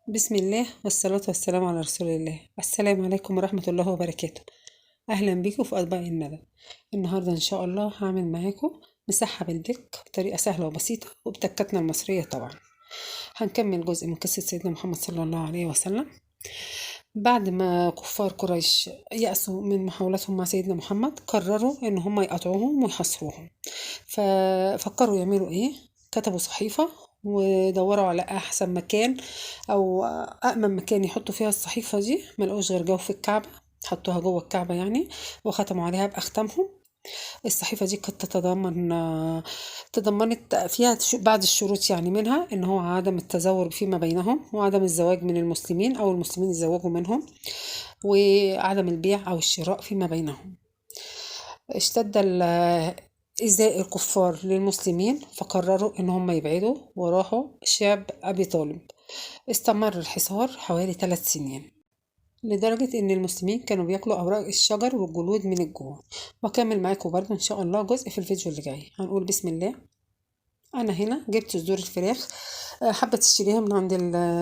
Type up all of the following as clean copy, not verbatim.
بسم الله والصلاة والسلام على رسول الله. السلام عليكم ورحمة الله وبركاته. أهلا بيكم في أطباق الندى. النهاردة إن شاء الله هعمل معاكم مسحب البك بطريقة سهلة وبسيطة وبتكتنا المصرية. طبعا هنكمل جزء من قصة سيدنا محمد صلى الله عليه وسلم. بعد ما كفار قريش يأسوا من محاولاتهم مع سيدنا محمد، قرروا إن هم يقطعوهم ويحاصروهم. ففكروا يعملوا إيه؟ كتبوا صحيفة ودوروا على أحسن مكان أو أأمن مكان يحطوا فيها الصحيفة دي. ما لقوش غير جوف الكعبة، حطوها جوه الكعبة يعني، وختموا عليها بأختامهم. الصحيفة دي كانت تضمنت فيها بعض الشروط، يعني منها إن هو عدم التزاور فيما بينهم، وعدم الزواج من المسلمين أو المسلمين يتزوجوا منهم، وعدم البيع أو الشراء فيما بينهم. اشتد إيذاء الكفار للمسلمين، فقرروا إن هم يبعدوا وراحوا شعب أبي طالب. استمر الحصار حوالي 3 سنين، لدرجة إن المسلمين كانوا بياكلوا أوراق الشجر والجلود من الجوع. وأكمل معاكم برضو إن شاء الله جزء في الفيديو اللي جاي. هنقول بسم الله. أنا هنا جبت صدور الفراخ، حابة تشتريها من عند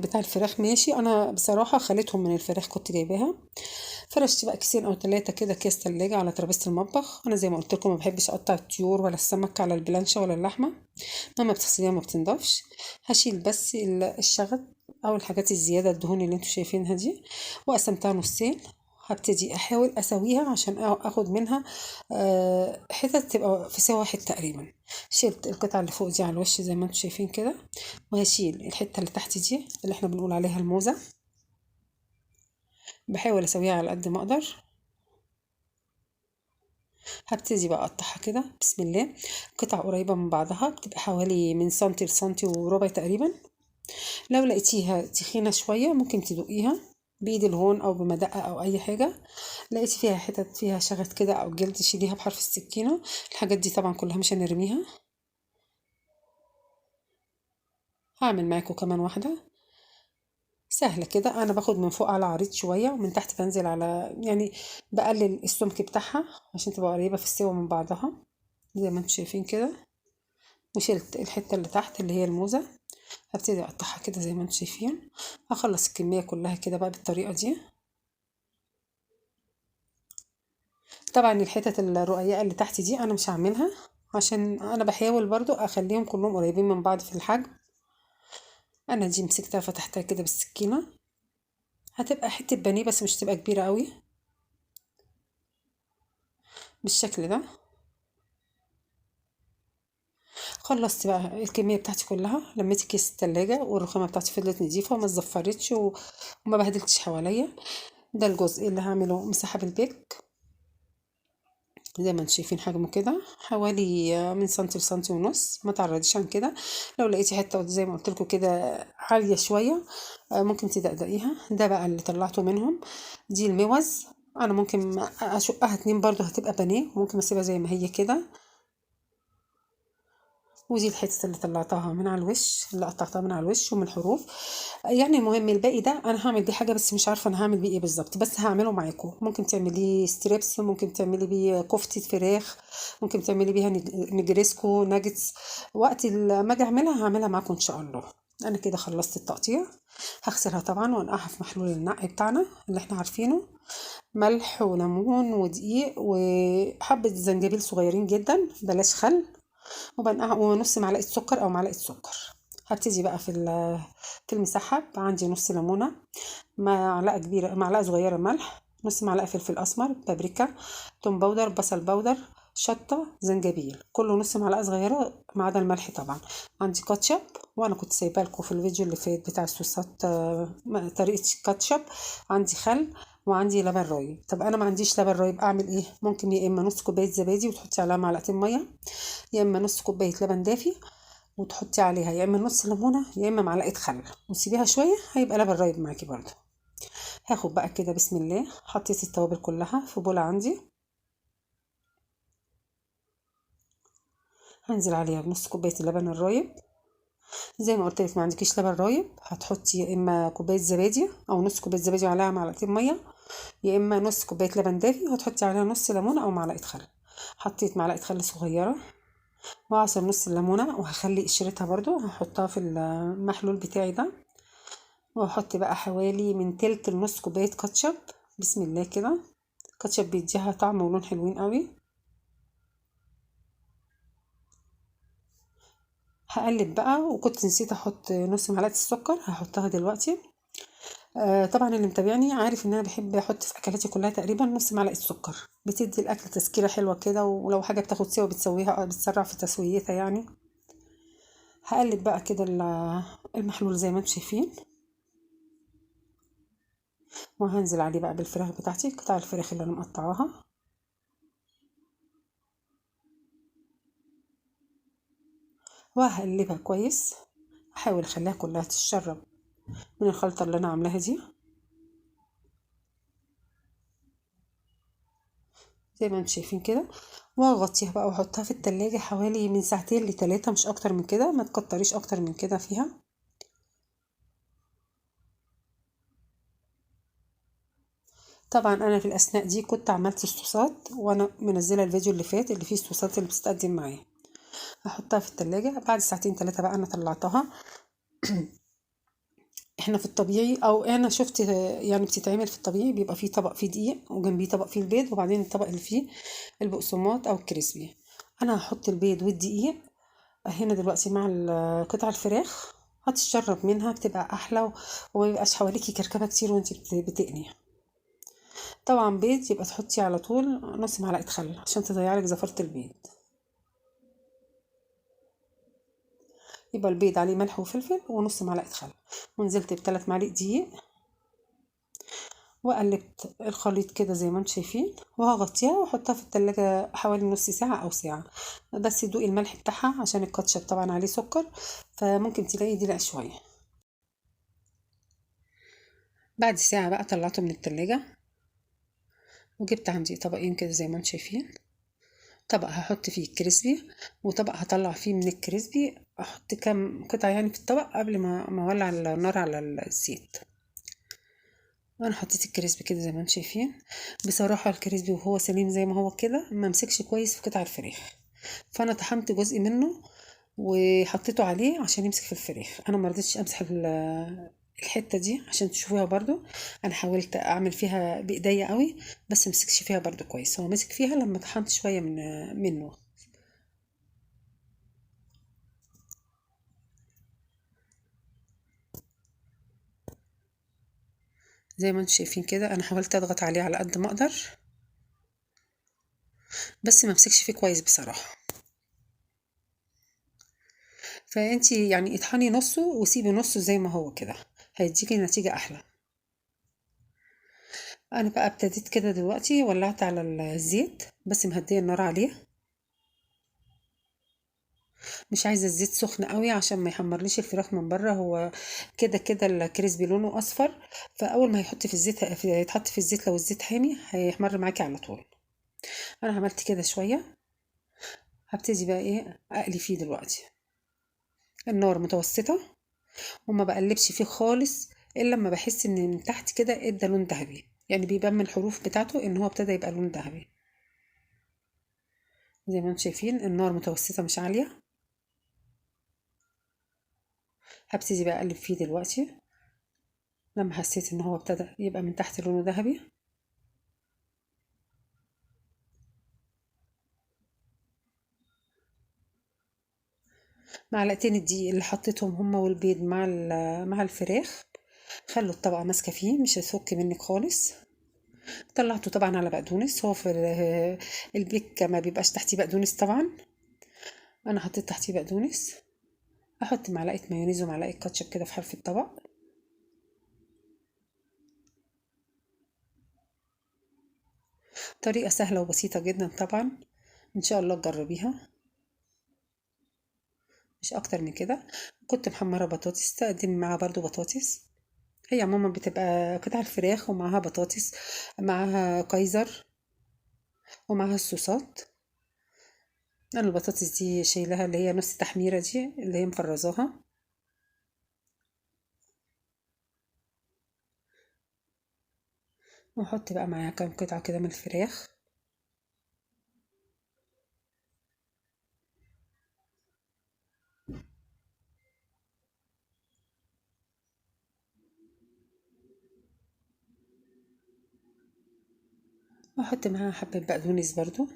بتاع الفراخ ماشي. أنا بصراحة خليتهم من الفراخ كنت جايباها. فرشت بقى كيسين أو 3 كده أكياس تلاجة على ترابيزة المطبخ. أنا زي ما قلت لكم ما بحبش أقطع الطيور ولا السمك على البلانشة ولا اللحمة، مهما بتغسليها ما بتنضفش. هشيل بس الشغط أو الحاجات الزيادة، الدهون اللي انتوا شايفينها دي، وقسمتها نصين. هبتدي أحاول أسويها عشان أخد منها حتت تبقى في سوا واحد تقريبا. شلت القطعة اللي فوق دي على الوش زي ما انتوا شايفين كده، وهشيل الحتة اللي تحت دي اللي احنا بنقول عليها الموزة. بحاول أسويها على قد ما أقدر. هبتدي بقى أقطعها كده بسم الله، قطع قريبة من بعضها، بتبقى حوالي من سنتي لسنتي وربع تقريبا. لو لقيتيها تخينة شوية ممكن تدقيها بإيد الهون أو بمدقة أو أي حاجة. لقيتي فيها حتت فيها شغط كده أو جلد شيليها بحرف السكينة. الحاجات دي طبعا كلها مش هنرميها. هعمل معاكم كمان واحدة سهلة كده. أنا باخد من فوق على عريض شوية، ومن تحت بنزل على، يعني بقلل السمك بتاعها عشان تبقى قريبة في السوا من بعضها زي ما انتم شايفين كده. وشلت الحتة اللي تحت اللي هي الموزة، هبتدي اقطعها كده زي ما انتم شايفين. هخلص الكمية كلها كده بقى بالطريقة دي. طبعا الحتت الرقيقة اللي تحت دي انا مش هعملها، عشان انا بحاول برضو اخليهم كلهم قريبين من بعض في الحجم. انا دي مسكتها فتحتها كده بالسكينة، هتبقى حتة بانيه بس مش تبقى كبيرة قوي بالشكل ده. خلصت بقى الكمية بتاعتي كلها، لميت كيس التلاجة والرخامة بتاعتي فضلت نظيفة وما اتزفرتش وما بهدلتش حواليا. ده الجزء اللي هعمله مسحب البيك زي ما انتم شايفين حجمه كده، حوالي من سنتي لسنتي ونص، ما تعرضيش عن كده. لو لقيتي حتة زي ما قلت لكم كده عالية شوية ممكن تدقدقيها. ده بقى اللي طلعته منهم، دي الموز. انا ممكن اشقها 2 برضو هتبقى بانيه، وممكن اسيبها زي ما هي كده. ودي الحتة اللي طلعتها من على الوش، اللي قطعتها من على الوش ومن الحروف. يعني المهم الباقي ده انا هعمل بيه حاجة بس مش عارفه انا هعمل بيه ايه بالظبط، بس هعمله معاكم. ممكن تعمليه strips، ممكن تعملي بيه كفته فراخ، ممكن تعملي بيها نجريسكو، ناجتس. وقت ما اجي اعملها هعملها معاكم ان شاء الله. انا كده خلصت التقطيع، هغسلها طبعا وانقعها في محلول النقع بتاعنا اللي احنا عارفينه، ملح وليمون ودقيق وحبه زنجبيل صغيرين جدا، بلاش خل، وبنقع ونص معلقه سكر او معلقه سكر. هبتدي بقى في المسحب. عندي نص ليمونه، معلقه كبيرة، معلقه صغيرة ملح، نص معلقه فلفل اسمر، بابريكا، توم powder، بصل powder، شطه، زنجبيل، كله نص معلقه صغيرة ما عدا الملح طبعا. عندي كاتشب، وانا كنت سايبه لكم في الفيديو اللي فات بتاع الصوصات، طريقه الكاتشب. عندي خل وعندي لبن رايب. طب انا ما عنديش لبن رايب، اعمل ايه؟ ممكن يا اما نص كوباية زبادي وتحطي عليها معلقتين مية، يا اما نص كوباية لبن دافي وتحطي عليها يا اما نص ليمونه يا اما معلقه خل، وتسيبيها شوية هيبقى لبن رايب معاكي برضو. هاخد بقى كده بسم الله، حطيت التوابل كلها في بوله عندي، هنزل عليها بنص كوباية اللبن الرايب. زي ما قلت لك ما عندكيش لبن رايب هتحطي يا اما كوباية زبادي او نص كوباية زبادي وعليها معلقتين مية، يا اما نص كوباية لبن دافي وهتحطي عليها نص ليمونه او معلقه خل. حطيت معلقه خل صغيرة وعصر نص الليمونه، وهخلي قشرتها برضو هحطها في المحلول بتاعي ده. وهحط بقى حوالي من تلت لنص كوباية كاتشب. بسم الله كده. كاتشب بيديها طعم ولون حلوين قوي. هقلب بقى، وكنت نسيت احط نص معلقه السكر، هحطها دلوقتي. طبعا اللي متابعني عارف ان انا بحب احط في اكلاتي كلها تقريبا نص معلقه سكر، بتدي الاكل تسكيره حلوة كده، ولو حاجة بتاخد سوا بتسويها، بتسرع في تسويتها يعني. هقلب بقى كده المحلول زي ما انتم شايفين، وهنزل عليه بقى بالفراخ بتاعتي، قطع الفراخ اللي انا مقطعاها. وهقلبها كويس، احاول اخليها كلها تتشرب من الخلطة اللي انا عاملاها دي زي ما انتم شايفين كده. واغطيها بقى واحطها في التلاجة حوالي من ساعتين لتلاتة، مش اكتر من كده، ما تكتريش اكتر من كده فيها. طبعا انا في الاثناء دي كنت عملت الصوصات، وانا منزله الفيديو اللي فات اللي فيه الصوصات اللي بتتقدم معايا. هحطها في التلاجة بعد ساعتين تلاتة بقى انا طلعتها. احنا في الطبيعي، او انا شفت يعني بتتعمل في الطبيعي، بيبقى فيه طبق فيه دقيق وجنبيه طبق فيه البيض، وبعدين الطبق اللي فيه البقسماط او الكريسبي. انا هحط البيض والدقيق هنا دلوقتي مع قطع الفراخ، هتشرب منها، بتبقى احلى وما بيبقاش حواليكي كركبه كتير وانت بتقلي. طبعا بيض يبقى تحطي على طول نص معلقه خل عشان تضيعلك زفره البيض. يبقى البيض عليه ملح وفلفل ونص معلقه خل، ونزلت بثلاث معالق دقيق، وقلبت الخليط كده زي ما انتم شايفين. وهغطيها واحطها في التلاجة حوالي نص ساعة او ساعة، بس دوقي الملح بتاعها عشان الكاتشب طبعا عليه سكر، فممكن تلاقي دلق شوية. بعد ساعة بقى طلعته من التلاجة، وجبت عندي طبقين كده زي ما انتم شايفين. طبق هحط فيه الكريسبي، وطبق هطلع فيه من الكريسبي، احط كام قطعه يعني في الطبق قبل ما اولع النار على الزيت. وانا حطيت ال crispy كده زي ما انتم شايفين. بصراحة ال crispy وهو سليم زي ما هو كده ما مسكش كويس في قطع الفراخ، فانا طحنت جزء منه وحطيته عليه عشان يمسك في الفراخ. انا ما رضيتش امسح الحتة دي عشان تشوفوها برضو، انا حاولت اعمل فيها بايديا قوي بس مسكش فيها برضو كويس، هو مسك فيها لما طحنت شوية منه. زي ما انتم شايفين كده انا حاولت اضغط عليه على قد ما اقدر، بس ما مسكش فيه كويس بصراحة. فانتي يعني اطحني نصه وسيبي نصه زي ما هو كده، هيديكي نتيجة احلى. انا بقى ابتديت كده دلوقتي، ولعت على الزيت بس مهديه النار عليه، مش عايزه الزيت سخن قوي عشان ما يحمرليش الفراخ من بره. هو كده كده الكريسبي لونه اصفر، فاول ما هيحط في الزيت، هيتحط في الزيت، لو الزيت حامي هيحمر معاكي على طول. انا عملت كده شوية، هبتدي بقى ايه اقلي فيه دلوقتي. النار متوسطه وما بقلبش فيه خالص الا لما بحس ان من تحت كده ادى لون ذهبي، يعني بيبان من الحروف بتاعته ان هو ابتدى يبقى لون ذهبي. زي ما انتم شايفين النار متوسطه مش عالية. هبتدي بقى اقلب فيه دلوقتي لما حسيت ان هو ابتدى يبقى من تحت لونه ذهبي. معلقتين الدقيق اللي حطيتهم هما والبيض مع الفراخ خلوا الطبقة ماسكه فيه، مش هتفك منك خالص. طلعته طبعا على بقدونس، هو في البيك ما بيبقاش تحتيه بقدونس طبعا، انا حطيت تحتيه بقدونس. احط معلقه مايونيز ومعلقة كاتشب كده في حرف الطبق. طريقه سهلة وبسيطة جدا طبعا، ان شاء الله تجربيها، مش اكتر من كده. كنت محمرة بطاطس، تقدم معاها برضو بطاطس. هي عموما بتبقى قطع الفراخ ومعاها بطاطس، معاها كايزر ومعاها الصوصات. انا البطاطس دي شايلها اللي هي نص تحميره دي اللي هي مفرزاها. واحط بقى معاها كام قطعه كده من الفراخ. واحط معاها حبة بقدونس برضو.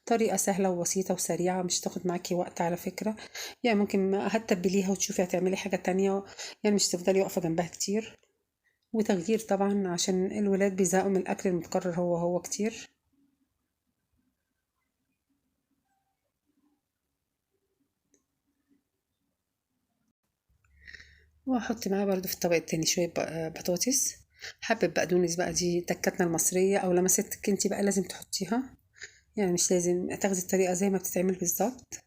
طريقة سهلة وبسيطة وسريعة، مش تاخد معاكي وقت على فكرة، يعني ممكن هتتبليها وتشوفي هتعملي حاجة تانية، يعني مش تفضلي واقفة جنبها كتير. وتغيير طبعا عشان الولاد بيزهقوا من الأكل المتكرر هو هو كتير. واحط معاه برضو في الطبق التاني شوية بطاطس، حبة بقدونس بقى، دي تكتنا المصرية او لمستك انتي بقى لازم تحطيها، يعني مش لازم تاخدي الطريقة زي ما بتتعمل بالظبط.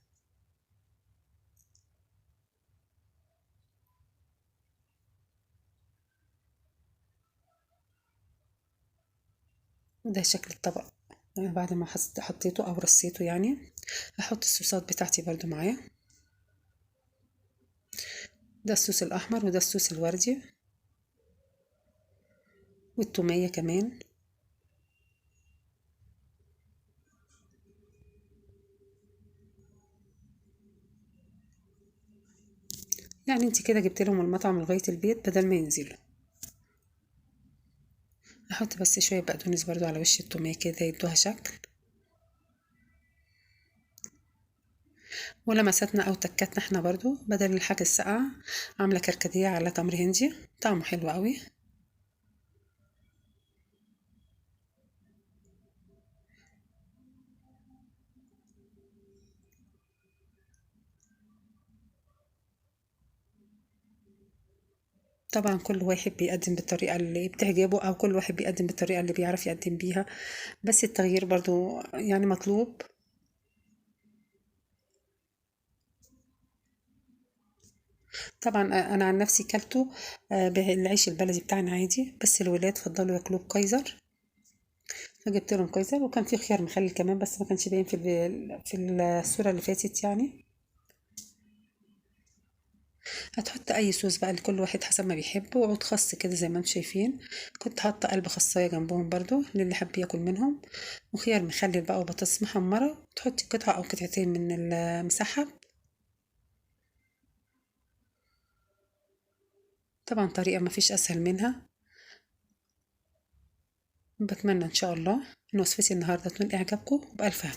وده شكل الطبق بعد ما حطيته او رصيته. يعني هحط الصوصات بتاعتي برضو معاه، ده الصوص الاحمر وده الصوص الوردي والتومية كمان. يعني انت كده جبت لهم المطعم لغاية البيت بدل ما ينزلوا. احط بس شوية بقدونس برضو على وش التومية كده يدوها شكل. ولمستنا او تكتنا احنا برضو بدل الحاجة الساقعة، عاملة كركديه على تمر هندي، طعمه حلو قوي. طبعا كل واحد بيقدم بالطريقة اللي بتعجبه، او كل واحد بيقدم بالطريقة اللي بيعرف يقدم بيها، بس التغيير برضو يعني مطلوب. طبعا انا عن نفسي كلته بالعيش البلدي بتاعنا عادي، بس الولاد فضلوا ياكلوه بكايزر، فجبت لهم كايزر. وكان في خيار مخلل كمان، بس ما كانش باين في الصورة اللي فاتت. يعني هتحط اي صوص بقى لكل واحد حسب ما بيحبه، وعود خس كده زي ما انتم شايفين، كنت حاطه قلب خصايه جنبهم برضو للي حب ياكل منهم، وخيار مخلل بقى وبطاطس محمرة، تحطي قطعه او قطعتين من المسحب. طبعا طريقه ما فيش اسهل منها. بتمنى ان شاء الله ان وصفتي النهارده تنال اعجابكم، وبالف هنا.